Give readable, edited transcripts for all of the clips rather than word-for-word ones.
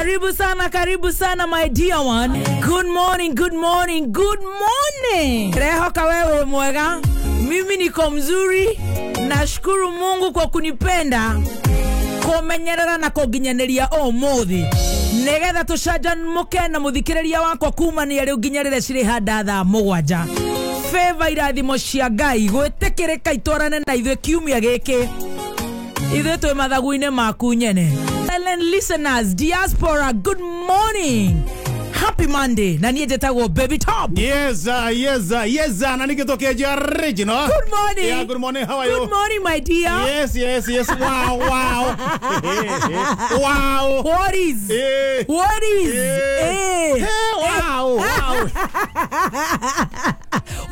Karibu sana, karibu sana my dear one. Good morning, good morning, good morning. Rehoka wewe mwega. Mimi niko mzuri. Nashukuru Mungu kwa kunipenda, kũmenyerera na kũnginyanĩria ũmũthĩ nĩgetha tũcanjamũke na mũthikĩrĩria wakwa kumania rĩu nginya rĩrĩa cirĩ handa thaa 7. Favor irathimo cia Ngai gwĩtĩkĩrĩka itwarane na ithuĩ kiumia gĩkĩ, ithuĩ twĩ mathagu-inĩ maku nyene. Silent listeners, diaspora, good morning. Happy Monday. Na niĩ njĩtagwo Baby Top. Yes, yes, yes, na nikitokea original. Good morning. Yeah, good morning. How are you? Good morning, my dear. Yes, yes, yes. Wow, wow. Wow. What is? Eh. What is? Eh. Eh. Hey, wow, wow.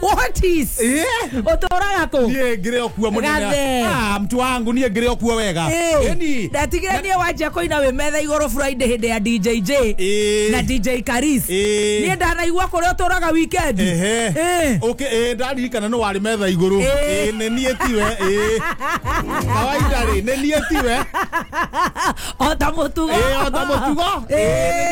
What is? Eh. Ũtũraga kũ? Niĩ ngĩrĩ o kuo mũnene. Gathe. Ah, mtu wangu niĩ ngĩrĩ o kuo wega. Ĩni. Ndatigire niĩ wanjia kũina wĩ metha igũrũ Friday hĩndĩ ya DJ J Eh. na DJ Karis. Eh. Niĩ ndanaigua kũrĩa ũtũraga weekend. Ehe. Eh. Okay, ndaririkana nĩ warĩ metha igũrũ. Eh. Nĩ niĩ tiwe. Kawaida rĩ, nĩ niĩ tiwe. O ta mũtugo. O ta mũtugo. Nĩ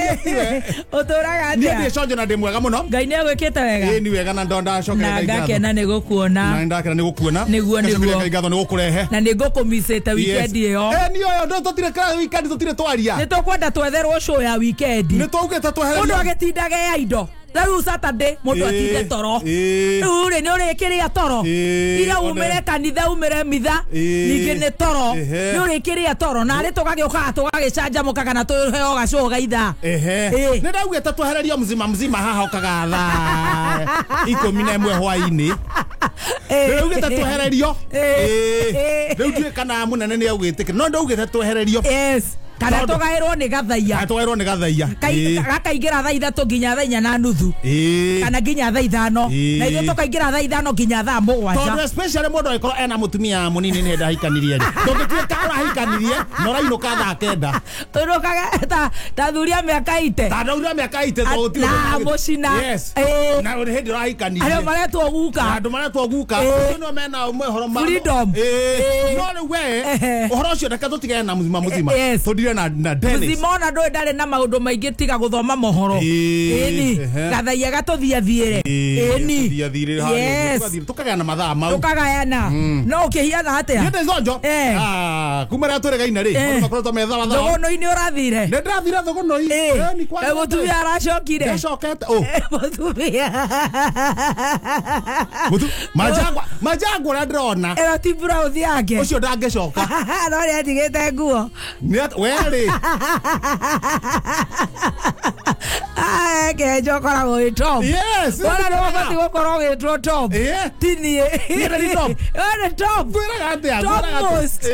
niĩ tiwe. Ũtũraga Niĩ atĩa? ndĩ conjo na ndĩ mwega mũno. Ngai nĩ agwĩkĩte wega. Nĩ wega na ndacokera Na Ngai ngatho. ngakena nĩ gũkuona. Na ndakena nĩ gũkuona. Nĩguo, Ngacokeria nĩguo. Ngai ngatho nĩ gũkũrehe. Na nĩ ngũkũmicĩte weekend ĩyo. Niĩ ũyũ tũtirĩ kra weekend tũtirĩ twaria. Nĩ tũkwenda twetherwo show ya weekend. Nĩ twaugĩte twehererio. Mũndũ agĩtindage ya indo. Rĩu Saturday mũndũ atinde toro. Rĩu rĩ nĩ ũrĩkĩrĩa toro. Ira umĩre kanitha umĩre mitha. Ningĩ nĩ toro. Nĩ ũrĩkĩrĩa toro. Na arĩ tũgagĩũkaga tũgagĩcanjamũka kana tũheo gacũũ ga ithaa. Ehe. Nĩ ndaugĩte twehererio mzima mzima haha ũkaga thaa 11 hwaĩ-inĩ. Ndaugĩte twehererio. Rĩu ndiũĩ kana mũnene nĩ augĩtĩkĩra. No ndaugĩte twehererio. Yes. Kana tũgaĩrwo nĩ gathaia. Kana tũgaĩrwo nĩ gathaia. Gakaingĩra thaa 3 nginya thaa 4:30. Kana nginya thaa 5. Na ithuĩ tũkaingĩra thaa 5 nginya thaa 7. Tondũ especially mũndũ angĩkorwo ena mũtumia mũnini nĩ ndahikanirie rĩ. Ndũngĩtuĩka ũrahikanirie na ũrainũka thaa 9. Ũinũkaga ta thuri a mĩaka ite. Ta thuri a mĩaka ite tondũ gũtirĩ Na mũcina. Yes. Na hĩndĩ ũrahikanirie. Arĩa maretwo guka. Andũ maretwo guka. Acio nĩo mena ũhoro ma Freedom. No rĩu we ũhoro ũcio reke tũtigane na mzima mzima. Yes. Tũndire na Dennis. Mzima ona ndũĩ ndarĩ na maũndũ maingĩ tiga gũthoma mohoro. Ĩni. Gathaia gatũthiathiĩre. Ĩni. Yes. Tũkagayana mathaa mau. Tũkagayana. No ũkĩhiana atĩa? Niĩ ndĩ conjo. Kuma rĩrĩa tũregaine rĩ, maũndũ makoretwo me thawa thawa. Thũgũnũ-inĩ ũrathire? Nĩ ndĩrathire thũgũnũ-inĩ. Mũtumia aracokire. Ndacokete. Ũ. Mũtumia. Majangwa ũrĩa ndĩrona. Ĩno ti blouse yake. Ũcio ndangĩcoka. No nĩ atigĩte nguo. We rĩ. Kĩhenjo ũkoragwo wĩ top. Yes. Wona nĩ ũbatiĩ gũkorwo wĩtwo top. Ti niĩ. Niĩ ndĩ top. We nĩ top. Ngwĩraga atĩa? Top most.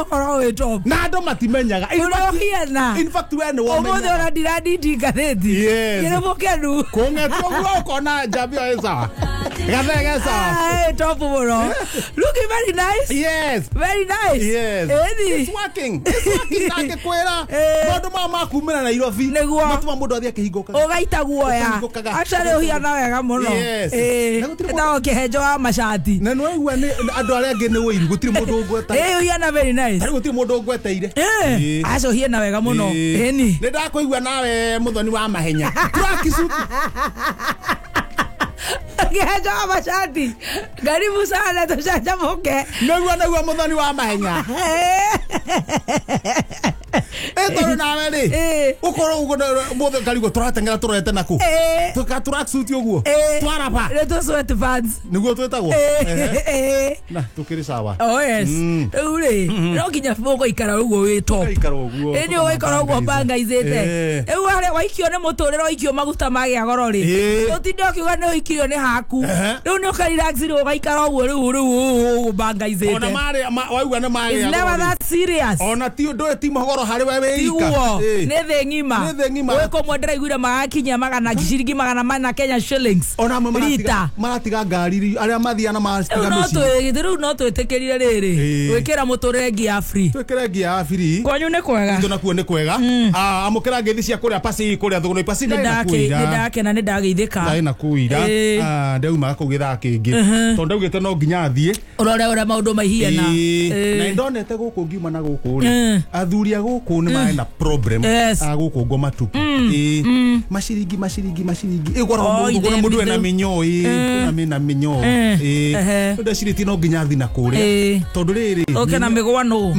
Ũkorwo wĩ top. Na andũ matimenyaga. Ũrĩa ũhiana. In fact we nĩ womenyaga. Ũmũthĩ ona ndirandindi ngathĩti. Yes. Ngĩrĩ mũkenu. Kũng'etwo ũguo ũkona njambi ĩyo ĩ sawa. Gathege sawa. Top mũno. Looking very nice. Yes. Very nice. Yes. Ĩni. It's working. It's working. Ndangĩkwĩra. Maũndũ maya ma kumĩra Nairobi. Nĩguo. Matũma mũndũ athiĩ akĩhingũkaga. Ũgaita guoya. Actually ũhiana wega mũno. Yes. No kĩhenjo wa macati. Na nĩ waigua nĩ andũ arĩa angĩ nĩ ũiru gũtirĩ mũndũ ũngweta. Ũhiana very nice. Tarĩu gũtirĩ mũndũ ũngweteire. Aca ũhiana wega mũno. Ĩni. Nĩ ndakũigua nawe mũthoni wa mahenya. Tracksuit. Kĩhenjo wa macati. Karibu sana tũcanjamũke. Nĩguo nĩguo mũthoni wa mahenya. Tondũ nawe rĩ ũkorwo ũguo mũthĩ ngarigwo tũrateng'era tũrorete nakũ. Tũka tracksuit ũguo. Twaraba. Nĩ tũ sweatpants. Nĩguo twĩtagwo. Na tũkĩrĩ sawa. Oh yes. Rĩu rĩ no nginya ũgũikara ũguo wĩ top. Ũgaikara ũguo. Ĩni ũgaikara ũguo bangaicĩte. Rĩu harĩa waikio nĩ mũtũrĩre waikio maguta magĩa goro rĩ. Ũtinde ũkiuga nĩ ũikirio nĩ haku. Rĩu nĩ ũkarelax rĩu ũgaikara ũguo rĩu rĩu bangaicĩte. Ona marĩ waigua nĩ magĩa. It's never that serious. Ona ti ũndũ ti mohoro harĩ we wĩ ika. Nĩ thĩ ng'ima. Nĩ thĩ ng'ima. Gwĩ kũmwe ndĩraiguire magakinyia magana ciringi 400 Kenya shillings. Ona amwe maratiga ngari arĩa mathiaga na maratiga mĩciĩ. Rĩu no twĩtĩkĩrire rĩrĩ gwĩkĩra mũtũrĩre ngia free. Twĩkĩre ngia free. Kwanyu nĩ kwega. Itũ nakuo nĩ kwega. Amũkĩra ngeithi cia kũrĩa pasi kũrĩa thũgũnũ pasi ndarĩ na kũu ira. Nĩ ndakena nĩ ndageithĩka. Ndarĩ na kũu ira. Ndaumaga kũu gĩthaa kĩngĩ tondũ ndaugĩte no nginya thiĩ. Ũrore ũrĩa maũndũ maihiana. Ĩĩ, na ndonete gũkũ ngiuma na gũkũ rĩ, athuri a gũkũ nĩ marĩ na problem. Yes. A gũkũ ngoma tupu. Ĩĩ, maciringi maciringi maciringi ĩgwara. Oh, Mũndũ kũna mũndũ ena ithe. mĩnyoo. Ĩĩ, kwĩna mĩna mĩnyoo. Ĩĩ, ndecirĩtie no nginya thi na kũrĩa tondũ rĩrĩ Ũke na mĩgwano.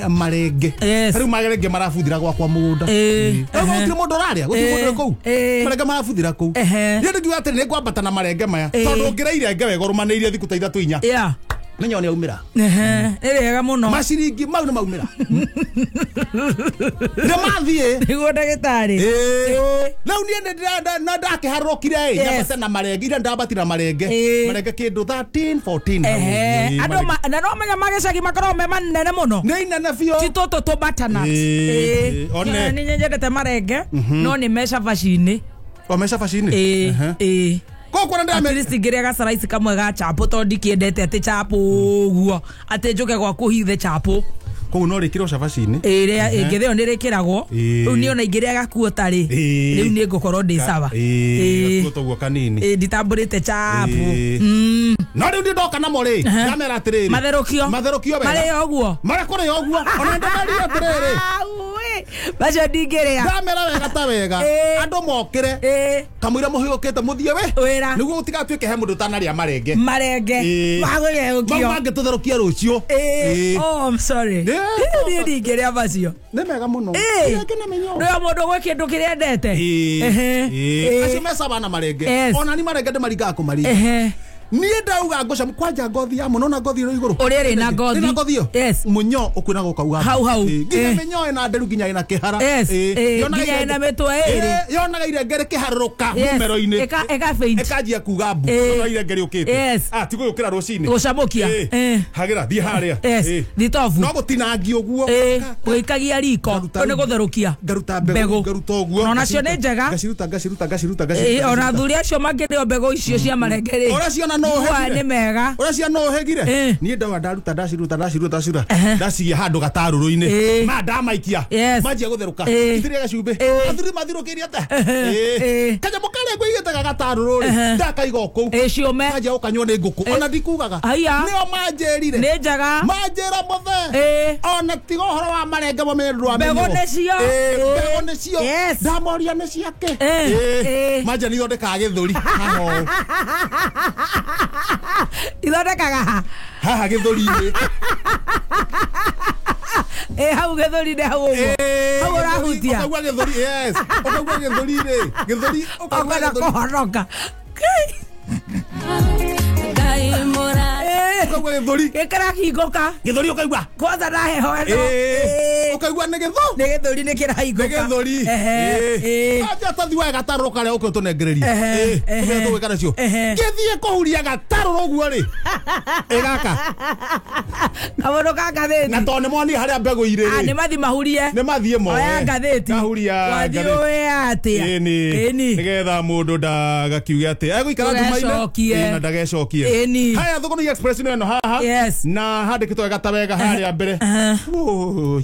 Marenge. Yes. Rĩu marenge marabuthira gwakwa mũgũnda. Rĩu gũtirĩ mũndũ ũrarĩa, gũtirĩ mũndũ wĩ kũu. Marenge marabuthira kũu. Niĩ ndingiuga atĩrĩ nĩ ngwambata na marenge maya, tondũ ũngĩra irenge wega ũrũmanĩirie thikũ ta ithatũ inya, mĩnyoo nĩ yaumĩra. Nĩ rĩega mũno. Maciringi mau nĩ maumĩra, nĩ mathiĩ. Nĩguo ndagĩtarĩ. Rĩu niĩ nĩ na ndakĩharũrũkire ĩ, nyambate na marenge ira ndambatire na marenge. Marenge kĩndũ 13 14 hau. Andũ Marenge. na no menya magĩcagi makoragwo me manene mũno. Nĩ inene biũ. Ti tũtũ tũ butternut. One. Nĩ nyendete marenge no nĩ me cabaci-inĩ. O me cabaci-inĩ. Ĩĩ. Koguo At ndĩrame least ngĩrĩa gacaraici kamwe ga chapo tondũ ndikĩendete atĩ chapo ũguo atĩ njũke gwaku hithe chapo. Koguo no rĩkĩrwo cabaci-inĩ. Ĩrĩa ĩngĩthĩo nĩ rĩkĩragwo. Rĩu niĩ ona ingĩrĩa gakuo tarĩ rĩu nĩ ngũkorwo ndĩ sawa. Gakuo toguo kanini. Ĩĩ, nditambũrĩte chapo. No rĩu ndĩ ndoka namo rĩ, ndamera atĩrĩrĩ, Matherũkio. Matherũkio wega. Marĩo ũguo. Marĩa kũrĩo ũguo ona ndamaria atĩrĩrĩ, Ui, macio ndingĩrĩa. Ndamera wega ta wega, andũ mokĩre kamũira mũhĩũkĩte mũthiĩ we Wĩra. Nĩguo gũtigatuĩke he mũndũ ũtanarĩa marenge. Marenge Mau magũgethũkio. mangĩ tũtherũkie rũciũ. Oh, I'm sorry. Niĩ ndingĩrĩa macio. Nĩ mega mũno. Irenge na mĩnyoo. Nĩwe mũndũ gwĩ kĩndũ kĩrĩa endete. Acio mecaba na marenge. Ona ni marenge ndĩmaringaga kũmaringa. Niĩ ndauga ngũcamu kwanja ngothi ya mũno na ngothi ĩrĩ igũrũ. Ũrĩa ĩrĩ na ngothi. Ĩrĩ na ngothi ĩyo. Yes. Mũnyoo ũkwĩra gũkauga Hau, hau. Nginya mĩnyoo ĩna nderu nginya ĩna kĩhara. Yes. Yonaga Nginya ĩna mĩtwe ĩrĩ. Yonaga irenge rĩkĩharũrũka Yes. mũmero-inĩ. Ĩka faint. Ĩkanjia kuga mbu. Yonaga irenge rĩũkĩte. Yes. Ah, ti gũgĩũkĩra rũcinĩ. Gũcamũkia. Hagĩra thiĩ harĩa. Yes. Thitobu. No gũtinangia ũguo. Ũgĩikagia riko. Ngaruta Ũyũ nĩ gũtherũkia ngaruta mbegũ ngaruta ũguo. Na onacio nĩ njega. Ngaciruta ngaciruta ngaciruta ngaciruta. Ona athuri acio makĩrĩo mbegũ icio cia marenge rĩ, Ũrĩa ciona no Njiguaga ũhĩgire. nĩ mega. Ũrĩa ciana ũhĩgire. Niĩ ndawa ndaruta ndaciruta ndaciruta ndaciruta ndacigia handũ gatarũrũ-inĩ ma ndamaikia. Manjia gũtherũka. Itĩrĩria gacumbĩ. Athuri mathirũkĩirie atĩa? Kanyamũ karĩa ngũigĩte ga gatarũrũ rĩ, ndakaiga o kũu. Ciũme. Manjia gũkanyua nĩ ngũkũ ona ndikugaga. Haiya. Nĩo manjĩrire. Nĩ njega. Manjĩra mũthee. Ona tiga ũhoro wa marenge mũmĩrũ wa Mbegũ mĩnyoo. nĩcio. Mbegũ nĩcio. Yes. Ndamoria nĩ ciake. Manja nĩ ithondekaga gĩthũri haha ũũ. Ithondekaga ha? Haha gĩthũri-inĩ. Hau gĩthũri-inĩ hau ũguo. Hau ũrahutia. Ũkaigua gĩthũri, yes. Ũkaigua gĩthũri-rĩ, gĩthũri, ũkaigua Ũkwenda gĩthũri. kũhonoka. Ũkaigua gĩthũri. Gĩkĩrahingũka. Gĩthũri ũkaigua. Kwanza na heho ĩno. Ũkaigua nĩ gĩthũ. Nĩ gĩthũri nĩ kĩrahingũka. Nĩ gĩthũri. Anja tathi wae gatarũrũ karĩa ũke ũtũnengererie. Tũmenya tũgwĩka nacio. Ngĩthiĩ kũhuria gatarũrũ ũguo rĩ. Gaka. Kamũndũ ka ngathĩti. Na tondũ nĩ monire harĩa mbegũ irĩ Ah, rĩ. nĩ mathi mahurie. Nĩ mathiĩ moe. Oya ngathĩti. Ngahuria Wathiĩ ngathĩti. ũĩ atĩa. Ĩni. Ĩni. Nĩgetha mũndũ ndagakiuge atĩ egũikara nduma-inĩ. Ndũgecokie. Ĩĩ, na ndagecokie. Ĩni. Haya, Thũgũnũi Express nĩ ĩno haha. Yes. Na handĩkĩtwo wega ta wega harĩa mbere. Wũi.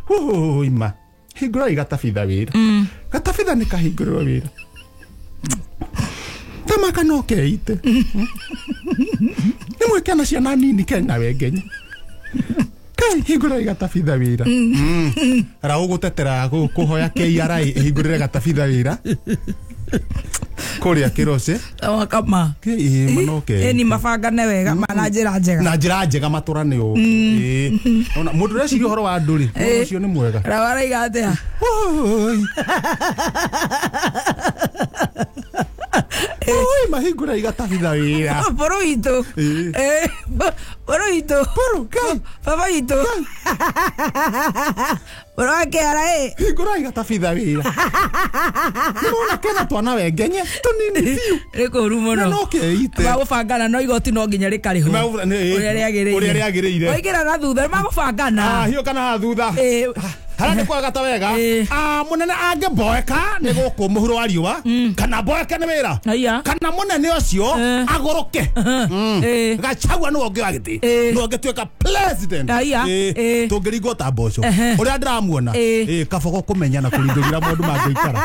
Wũi ma. Hingũrai gatabitha wĩra. Gatabitha nĩ kahingũrĩrwo wĩra. Tamaka no keite. Nĩ mwĩke na ciana nini kena wengenye. Kai hingũrai gatabitha wĩra. Rau gũtetera kũhoya KRA ĩhingũrĩre gatabitha wĩra. Kũrĩa Kĩroce. Kama. Ĩĩ, ma no keite. Ĩni mabangane wega na njĩra njega. Na njĩra njega matũrane ũũ. Ĩĩ. Ona mũndũ ũreciria ũhoro wa andũ rĩ, ũhoro ũcio nĩ mwega. Rawa araiga atĩa? Oi. Oi, mahingũra igatabitha wĩra. Bũrũ witũ. Bũrũ witũ. Bũrũ, Ngai. Baba witũ. Bũrũ wa KRA. Hingũra igatabitha wĩra. Nĩwona kena twana wengenye tũnini biũ. Nĩ kũũru mũno. Na no keite. Magũbangana no igoti no nginya rĩkarĩhwo. Nĩ- Ũrĩa rĩagĩrĩire. Ũrĩa rĩagĩrĩire. Waingĩra na thutha nĩ magũbangana. Ah, hiyo kana haha thutha. Harĩa nĩ kwega ta wega. Ĩĩ. Ah, mũnene angĩmboeka nĩ gũkũ mũhuro wa riũa kana mboeke nĩ wĩra Aya. kana mũnene ũcio Eh. agũrũke. Ĩĩ. Gachagua nĩwe ũngĩ wa gĩtĩ, Ĩĩ. nĩwe ũngĩtuĩka president. Aya. Ĩĩ. Ĩĩ. Tũngĩringwo ta mboco Ehe. ũrĩa ndĩramuona. Ĩĩ. Ĩĩ, kabogo kũmenya na kũrindũrĩra maũndũ mangĩikara.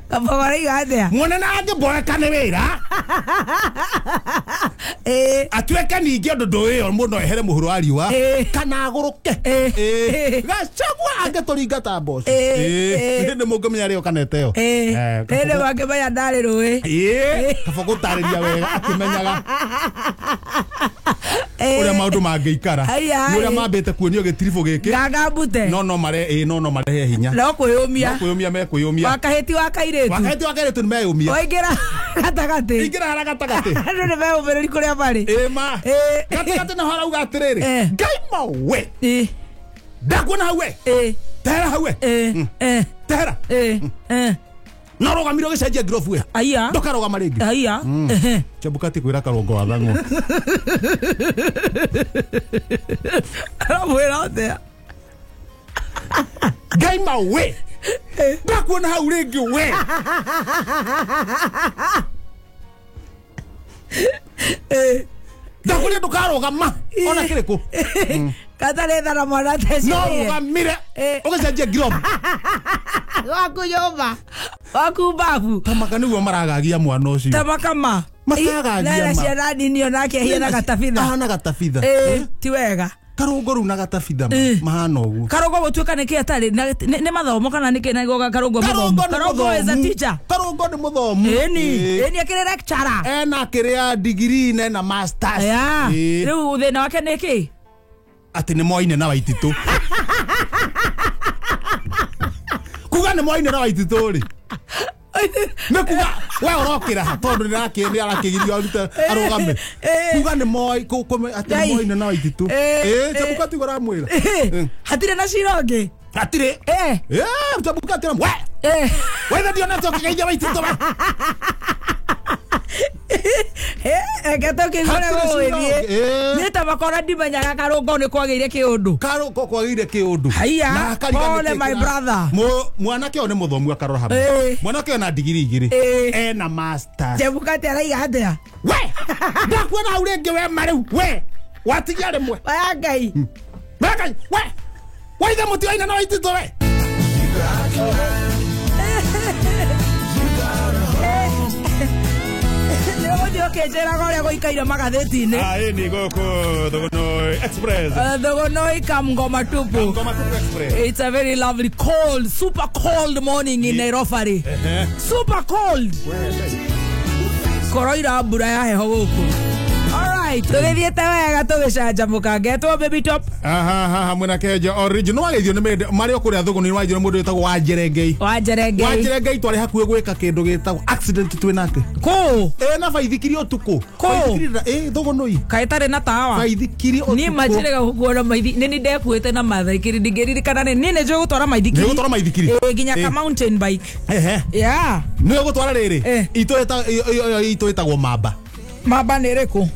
Kabogo araiga atĩa? Mũnene angĩmboeka nĩ wĩra, Ĩĩ. atuĩke ningĩ ũndũ ndũĩ mũndũ no ehere mũhuro wa riũa Ĩĩ. kana agũrũke. Ĩĩ. Ĩĩ. Gachagua angĩtũringa ta mboco. Ĩĩ. Ĩĩ. Nĩ mũngĩmenya rĩo kana eteo. Ĩĩ. Rĩrĩ wangĩmenya ndarĩ rũĩ. Ĩĩ, kaba gũtarĩria wega akĩmenyaga Ĩĩ. ũrĩa maũndũ mangĩikara. Aya, Nĩ ũrĩa ĩĩ. mambĩte kuonio gĩtiribũ gĩkĩ. Nganga mbute. No mare ĩĩ, no marehe hinya. No kwĩyũmia. Kwĩyũmia mekwĩyũmia. Wakahĩti wa kairĩtu. Wakati wa kairĩtu nĩ meyũmia. Waingĩra gatagatĩ. Ingĩra harĩa gatagatĩ. Andũ nĩ meũmĩrĩri kũrĩa marĩ. Ĩĩ ma. Ĩĩ. Gatagatĩ naho arauga atĩrĩrĩ. Eh. Ngai mawe. Ĩĩ. Ndakuona hau we. Ĩĩ. Tehera hau we. Ĩĩ. Ĩĩ. Tehera. Ĩĩ. Ĩĩ. No rũgamire ũgĩcenjia ngirobu we. Aya. Ndũkarũgama rĩngĩ. Aya. Ehe. Chebukati kwĩra Karũngo wa Thang'wa. Aramwĩra atĩa? Ngai mawe. Ndakuona hau rĩngĩ we. Ĩĩ. Ndakwĩrire ndũkarũgama ona kĩrĩkũ. Gatarĩ tha na mwana No atecirĩire. rũgamire Eh. ũgĩcenjia ngirobu. Waku nyũmba. Waku mbabu. Tamaka nĩguo maragagia mwana ũcio. Tamakama. Matagagia Nena ma. ciana nini onake ahiana gatabitha. Ahana gatabitha. Ĩĩ, ti wega. Karũngo rĩu na gatabitha Eh. mahana ũguo. Karũngo gũtuĩka nĩkĩ atarĩ nĩ mathomo kana nĩkĩ na goga karũngo mũthomu. Karũngo nĩ Karũngo is a mũthomu. teacher. Karũngo nĩ mũthomu. Ĩni, Ĩĩ. ĩni akĩrĩ lecturer. Ena kĩrĩa degree na ena masters. Aya. Ĩĩ. Rĩu thĩna wake nĩ kĩ? Atĩ nĩ moaine na Waititũ. Kuga nĩ moaine na Waititũ rĩ. Nĩ kuga we ũrokĩra ha tondũ nĩ arakĩgirio arute arũgame. Eh. Kuga nĩ moi atĩ nĩ Ngai. moaine na Waititũ. Eh, Ĩĩ, eh. Chebukati ũramwĩra. Hatirĩ na cira ũngĩ. Hatirĩ. Eh. Ĩĩ, Chebukati we. Eh. Wethe ndionete ũkĩgeithia Waititũ we. Reke tũkĩigũre Hatirĩ cira gũgĩthiĩ. ũngĩ. Ĩĩ. Niĩ ta makora ndimenyaga karũngo nĩ kwagĩire kĩũndũ. Karũngo kwagĩire kĩũndũ. Haiya, Na akariga nĩkĩ pole my brother. Mwanake ũyũ nĩ mũthomu akarora hamwe. Ĩĩ. Mwanake ũyũ ena digiri igĩrĩ. Ĩĩ. Ena masters. Chebukati araiga atĩa? We! Ndakuona hau rĩngĩ we ma rĩu we. Watigia rĩmwe. Oya Ngai. Ngai we. Waithe mũtioine na Waititũ we. Nĩ ũgũthiĩ ũkĩnjĩraga ũrĩa gũikaire magathĩti-inĩ. Ĩĩ nĩ gũkũ Thugunoi Express. Thugunoi Kamngoma tupu. Ngoma Tupu Express. It's a very lovely cold, super cold morning in Nairobi. Super cold. Koroira mbura ya heho gũkũ. Alright, tũgĩthiĩte wega tũgĩcanjamũka. Ngetwo Baby Top. Aha haha mwena Kenja original wageithio nĩ mende marĩ o kũrĩa Thugunoi wageithio nĩ mũndũ wĩtagwo Wanjerengei. Wanjerengei. Wanjerengei twarĩ hakuhĩ gwĩka kĩndũ gĩtagwo accident twĩ nake. Kũ? Ĩ na baithikiri ũtukũ. Kũ? Baithikiri ĩ Thugunoi. Kaĩ tarĩ na tawa? Baithikiri ũtukũ. Niĩ manjĩrĩga gũkuona maithi nĩ ni ndekuĩte na mathikiri ndingĩririkana nĩ niĩ nĩ njũĩ gũtwara maithikiri. Nĩ ũgũtwara maithikiri? Ĩ nginya ka Ĩ. mountain bike. Ehe. Yeah. Nĩ ũgũtwara rĩrĩ. Eh. Itũ ĩtagwo mamba. Mamba nĩ ĩrĩkũ?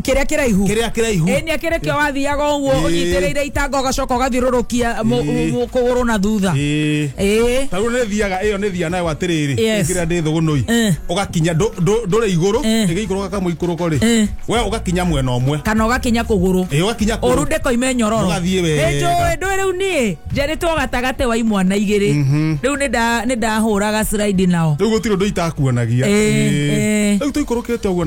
Kĩrĩa kĩraihu. Kĩrĩa kĩraihu. Ĩ nĩ akĩrĩ kĩo wathiaga ũguo Ĩ. ũnyitĩrĩire itanga ũgacoka ũgathiũrũrũkia Ĩ. kũgũrũ na thutha. Ĩ. Ĩ. Ta rĩu nĩ thiaga ĩyo nĩ thiaga nayo atĩrĩrĩ. Yes. Ĩkĩrĩa ndĩ Thugunoi. Eh. Ũgakinya ndũrĩ igũrũ. Eh. Ĩgĩikũrũka kamũikũrũko rĩ. Eh. We ũgakinya mwena ũmwe. Kana ũgakinya kũgũrũ. Ĩ ũgakinya kũgũrũ. Ũru ndĩkoime nyororo. Ũgathiĩ wega. Nĩ njũĩ ndũĩ rĩu niĩ njarĩtwo gatagatĩ wa imwana igĩrĩ. Rĩu nĩ ndahũraga slide nao. Rĩu gũtirĩ ũndũ itakuonagia. Ĩ, Ĩ. ĩ. Rĩu tũikũrũkĩte ũguo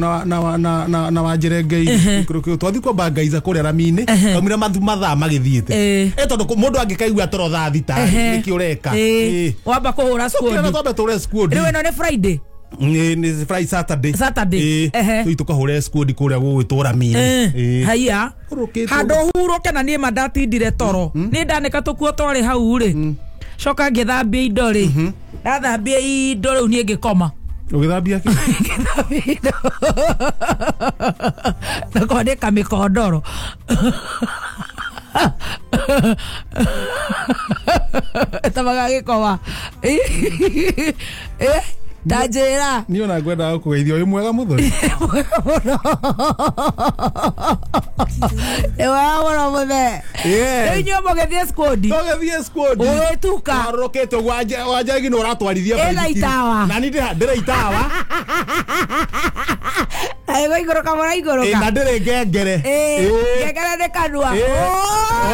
na Wanjerengei. Tũikũrũkĩte twathiĩ kwamba ngaica kũrĩa rami-inĩ. Kaumire mathaa magĩthiĩte. Ĩ. Ĩ tondũ mũndũ angĩkaigua toro thaa thita Ehe. nĩkĩ ũreka. Ĩ. Ĩ. Wamba kũhũra Tũkĩona squad. twambe tũhũre squad. Rĩu ĩno nĩ Friday. Nĩ Friday Saturday. Saturday. Ĩ. Ehe. Tũthiĩ tũkahũre squad kũrĩa gũgwĩtwo rami-inĩ. Ĩ. Haiya. Hurũkĩte Handũ hurũke na niĩ ma ndatindire toro. Nĩ ndanĩka tũkuo twarĩ hau rĩ. Coka ngĩthambia indo rĩ. Ndathambia indo rĩu niĩ ngĩkoma. Ũgĩthambia kĩ? Ngĩthambia indo. Na kwanĩka mĩkondoro. Tamaga gĩkoma. Eh? Ta njĩra. Niĩ ona ngwendaga gũkũgeithia wĩ mwega mũthoni. Mwega mũno. Nĩ mwega mũno mũthee. Rĩu inyuĩ mũgĩthiĩ squad. Tũgĩthiĩ squad. Ũgĩtuka. Warũrũkĩte ũguo Wanjagi nĩ ũratwarithia Ĩna baithikiri. itawa. Na niĩ ndĩra itawa. Na ĩgũikũrũka Ĩ, na mũraikũrũka. ndĩrĩ ngengere. Ĩ, Ĩ. ngengere nĩ kanua. Ĩ. Oi.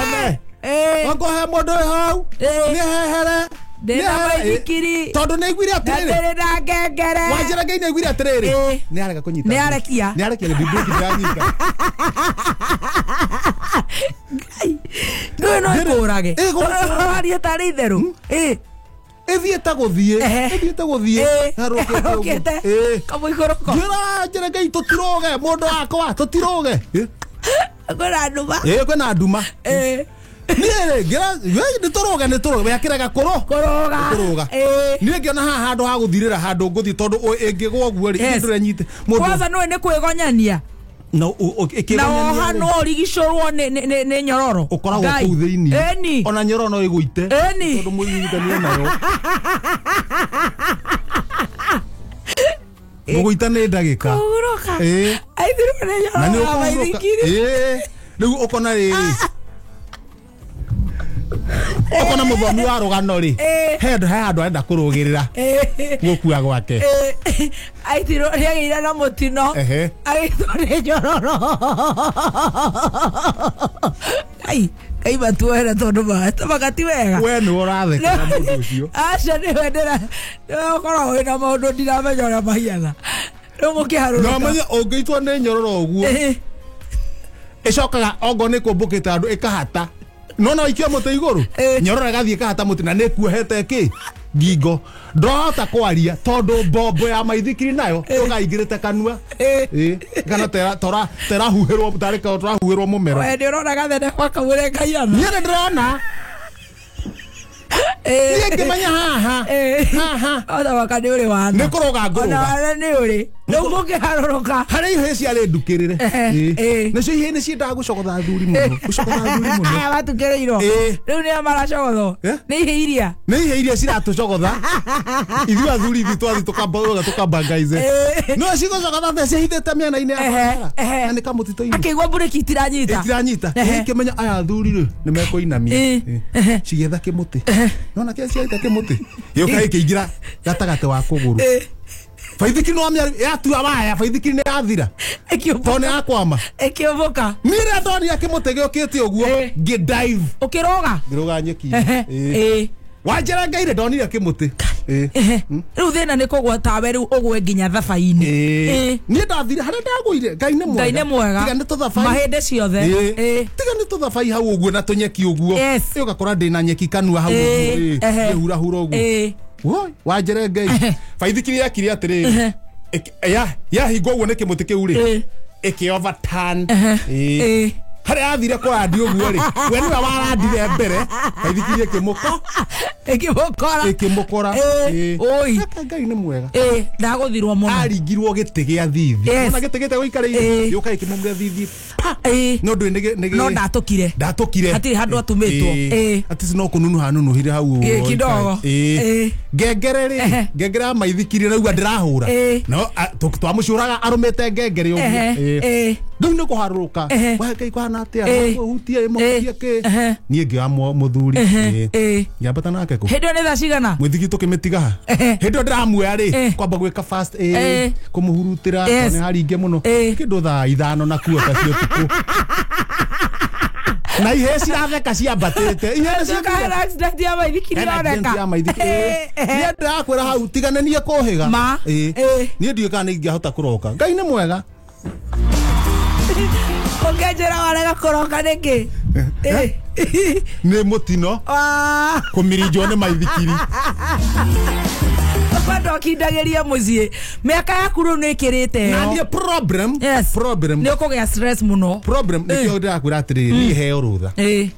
One. Ĩ. Oko he mũndũ wĩ hau. Ĩ. Nĩ hehere. Ndĩna Nĩ hehere. baithikiri. Tondũ nĩ aiguire Na atĩrĩrĩ. ndĩrĩ na ngengere. Wanjĩra Ngai nĩ aiguire atĩrĩrĩ. Ĩ. Nĩ arega kũnyita. Nĩ arekia. Nĩ arekia nĩ breki ndanyita. Ndũĩ no ĩkũrage. Ĩ, gũkũrage. Waria tarĩ itherũ. Ĩ. Ĩthiĩte gũthiĩ. Ehe. Ĩthiĩte gũthiĩ. Ĩ. Harũkĩte ũguo. Harũkĩte. Ĩ. Kamũikũrũko. Njĩra njĩra Ngai tũtirũge mũndũ wakwa tũtirũge. Ĩ. Kwĩna nduma. Ĩ kwĩna nduma. Ĩ. Niĩ rĩ ngĩra nĩ tũrũge nĩ tũrũge we akĩrega kũrũ. Kũrũga. Kũrũga. Ĩ. Niĩ ngĩona haha handũ ha gũthirĩra handũ ngũthiĩ tondũ ĩngĩgwa ũguo rĩ Yes. ndũrenyite mũndũ Kwanza nĩũĩ nĩ kwĩgonyania. na Na woha no ũrigicũrwo nĩ nyororo. ũkoragwo Ngai. kũu thĩinĩ Ĩni. ona nyororo no ĩgũite Ĩni. tondũ mũnyitanie nayo mũgũita nĩ ndagĩka Kũhurũka. Ĩ. Aithirwo nĩ na nĩ nyororo ya ũkũhurũka baithikiri. Ĩ. Rĩu ũkona rĩrĩ ũkona mũthomi wa rũgano rĩ Ĩ. he handũ arenda kũrũgĩrĩra Ĩ. gũkua gwake Ĩ. Aitirwo nĩagĩire na mũtino. Ehe. Agĩitwo nĩ nyororo. Ngai, Ngai matuohere tondũ matũmaga ti wega. we nĩwe ũrathekera mũndũ ũcio Aca nĩwe ndĩra nĩwe ũkoragwo wĩna maũndũ ndiramenya ũrĩa mahiana. Rĩu no mũkĩharũrũka. menye ũngĩitwo nĩ nyororo ũguo Ĩ. ĩcokaga ongorwo nĩ kũmbũkĩte handũ ĩkahata no no ikio mũtĩ igũrũ Ĩ. nyororo ĩgathiĩ ĩkahata mũtĩ na nĩ kuohete kĩ ngingo ndwahota kwaria tondũ mbombo ya maithikiri nayo ũgaingĩrĩte kanua Ĩ. Ĩ, kana terahuhĩrwo tarĩ tũrahuhĩrwo mũmero We nĩ ũrona gathenema kau ũrĩa kaihana. niĩ nĩ ndĩrona Ĩ. niĩ ngĩmenya haha Ĩ. haha Ona waka nĩ ũrĩ wana. nĩ kũrũga Ona ngũrũga wana nĩ ũrĩ. Rĩu mũkĩharũrũka. harĩ ihĩĩ ciarĩ ndukĩrĩre Ehe, Ĩ. ĩ. nacio ihĩĩ nĩ ciendaga gũcogotha athuri mũno gũcogotha athuri mũno Aya matukĩrĩirwo. Ĩ. Rĩu nĩo maracogothwo. Eh? Nĩ ihĩĩ iria. nä ihe iria ciratåcogotha ithuä athuri ithuä twathi tåkambangaize Ĩ. no cigåcogotha the ciahithä te mä ena-inä ya Ehe, barabara ehe. na nä kamå titå-inä Akĩigua mburĩki itiranyita. itiranyita Ehe. kä menya aya athuri rä nä mekåinamia Ĩ. Ehe. cigĩetha kä må tä nona kä ciaita kä må tä gä å ka gä kä ingä ra gatagatä wa kå gå rå Ĩ. baithikiri no yatua waya baithikiri nä yathira Ĩkĩũmbũka. tondå nä yakwama Ĩkĩũmbũka. niä rä a ndonire kä må tä gä å kä te å guo Ĩ. ngä dive Ũkĩrũga. ngä rå ga nyeki Ehe. Ĩ. wanjara ngai rä ndonire kä må tä Ehe. Rĩu thĩna nĩ kũgwa tawe rĩu ũgwe nginya thabai-inĩ. Ĩ. niä ndathire harä a ndagåire ngai nä Ngai nĩ mwega. tiga nä tå thabai Mahĩndĩ ciothe. Ĩ. tiga nä tå thabai hau å guo na tå nyeki å guo Yes. å gakora ndä na nyeki kanua hau Ĩ. Ehe. hurahura å guo Ĩ. Woi, wanjere ngai baithikiri yakire Ehe. atä rä yahingwo å guo nä kä må tä kä u rä Ĩ. ä kä Ehe. Ĩ. harä a yathire kårandi å guo rä we nä we warandire mbere baithikiri ä kä må ko Ĩkĩmũkora. ä kä må kora Ĩ. Oi. ngai nä mwega Ĩ. Ndagũthirwo mũno. aringirwo gä tä gä a thithi Yes. ona gä tä gä te gå Ĩ. ikarä gä å ka gä kä må thithi pa Ĩ. no ndå No ndatũkire. ndatå kire Hatirĩ handũ atumĩtwo. Ĩ. atisi no kå nunuha nunuhire hau Ĩ, ũguo. kidogo. Ĩ. Ĩ. ngengere rä Ehe. ngengere ya maithikiri raigua ndä rahå ra Ĩ. no twamå cå raga arå mä te ngengere å Ehe. Ĩ. rä u nä kå harå ka Ehe. ngai kåhana atä Ĩ. a hutie må hutie kä Ehe. niä ngä oya må thuri Ehe. Ĩ. ngäambata nake kå Hĩndĩ ĩyo nĩ thaa cigana? mwithigi tå kä mä tiga Ehe. hä ndä ä yo ndä ramuoya rä Eh. kwamba gwä ka fast Eh. kå må hurutä ra Yes. nä haringe må no Eh. kä ndå thaa ithano na kuota cia å tukå na ihä ciratheka ciambatä te Tuĩka hena accident ya maithikiri yoneka. niä ndärakwä ra hau tigane niä kå hä ga Ma. Eh. niä ndiå kana nä ingä hota kå roka ngai nä mwega Ũngĩnjĩra warega kũroka nĩkĩ? Ĩ. nä må tino Ah. kå mirinjwo nä maithikiri Kwenda ũkindagĩrie mũciĩ mĩaka yaku rĩu nĩ ĩkĩrĩte na ĩyo. niä problem Yes. problem nĩ ũkũgĩa stress mũno problem nä kä o ndä rakwä ra atä rä niä heo rå tha Ĩ.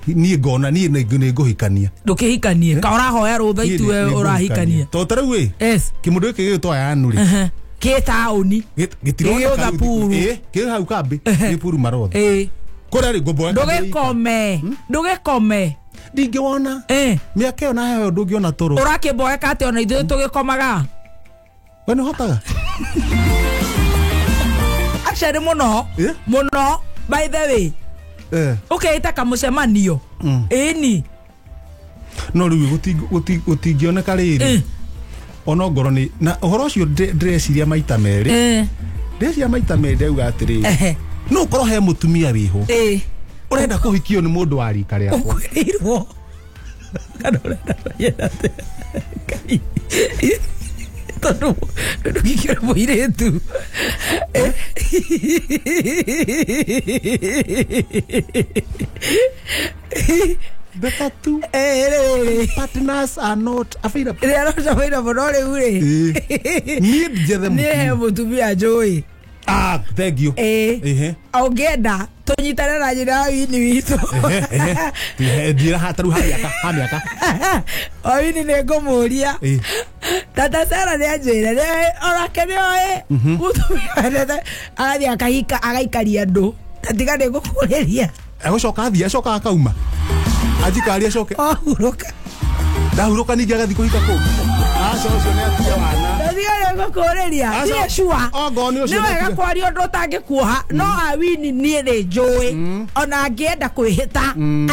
niä ngona niä nä ngå hikania ndũkĩhikanie ka ũrahoya rũtha itue ũrahikania tondå ta rä u ä Yes. kä må ndå gä kä gä twa yanu rä Ehe. Kĩ taũni Gĩgĩũtha puru. kä hau kambä gä puru marothe Ĩ. kå rä a rä ngomboe ndũgĩkome ndũgĩkome Ndingĩwona. Eh. Mĩaka ĩyo na heho ndũngĩona toro. Ũrakĩmboeka atĩ ona ithuĩ tũgĩkomaga. We nĩ ũhotaga? Actually mũno. Eh? Mũno by the way. Eh. Ũkeĩta kamũcemanio. Ĩni. No rĩu gũtingĩoneka rĩrĩ. Ona ngorwo nĩ na ũhoro ũcio ndĩreciria maita merĩ. Ndĩreciria maita merĩ ndauga atĩrĩrĩ. No ũkorwo he mũtumia wĩho. Ũrenda kũhikio nĩ mũndũ wa rika rĩakwa. Ũkwĩrĩirwo. Kana ũrenda kũrenda atĩa? Ngai. Tondũ ndũgikio nĩ mũirĩtu. Better tu. Rĩrĩ. Partners are not available. Rĩrĩa roca mũno rĩu rĩ. Niĩ njethe Niĩ he mũtumia. mũtumia njũĩ. Ah, thank you. Ĩĩ. Ehe. Ũngĩenda tũnyitane na nyina wa wini witũ. Ehe, ehe. Njĩra ha tarĩu ha mĩaka, ha mĩaka. Owini nĩ ngũmũria. Tata Sara nĩ anjĩre onake nĩ oĩ mũtumia wendete agathiĩ akahika agaikaria andũ tatiga nĩ ngũkũrĩria. Egũcoka athiĩ acoka akauma. Anjikari acoke. Wahurũka. Ndahurũka ningĩ agathiĩ kũhika kũngĩ. Aca ũcio nĩ atige wana. Tatiga nĩ ngũkũrĩria. Aca, Ndirĩ sure. ongorwo nĩ ũcio Nĩ wega nĩ atige. kwaria ũndũ ũtangĩkuoha no awini niĩ nĩ njũĩ ona angĩenda kwĩhĩta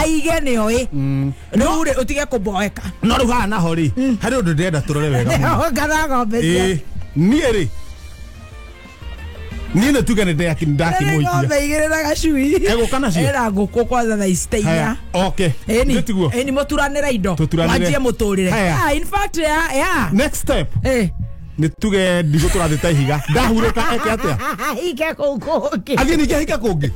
aige nĩ oĩ rĩu rĩ ũtige kũmboeka. No rĩu haha naho rĩ, harĩ ũndũ ndĩrenda tũrore wega mũno. Ngana ng'ombe cia Ĩĩ, niĩ rĩ, niĩ nĩ tuge nĩ ndakĩmũhikia. Ng'ombe igĩrĩ na gacui. Egũka nacio? Ĩna ngũkũ kwanza thaa ici ta inya. Haya, okay. Ĩni, Nĩtiguo? ĩni mũturanĩre indo. Tũturanĩre. Mwanjie mũtũrĩre. Haya. Ah, in fact, yeah, yeah. Next step. Eh. Nĩ tuge ndigũ tũrathiĩ ta ihiga. Ndahurũka eke atĩa? Ike kũu kũngĩ. Athiĩ ningĩ ahike kũngĩ.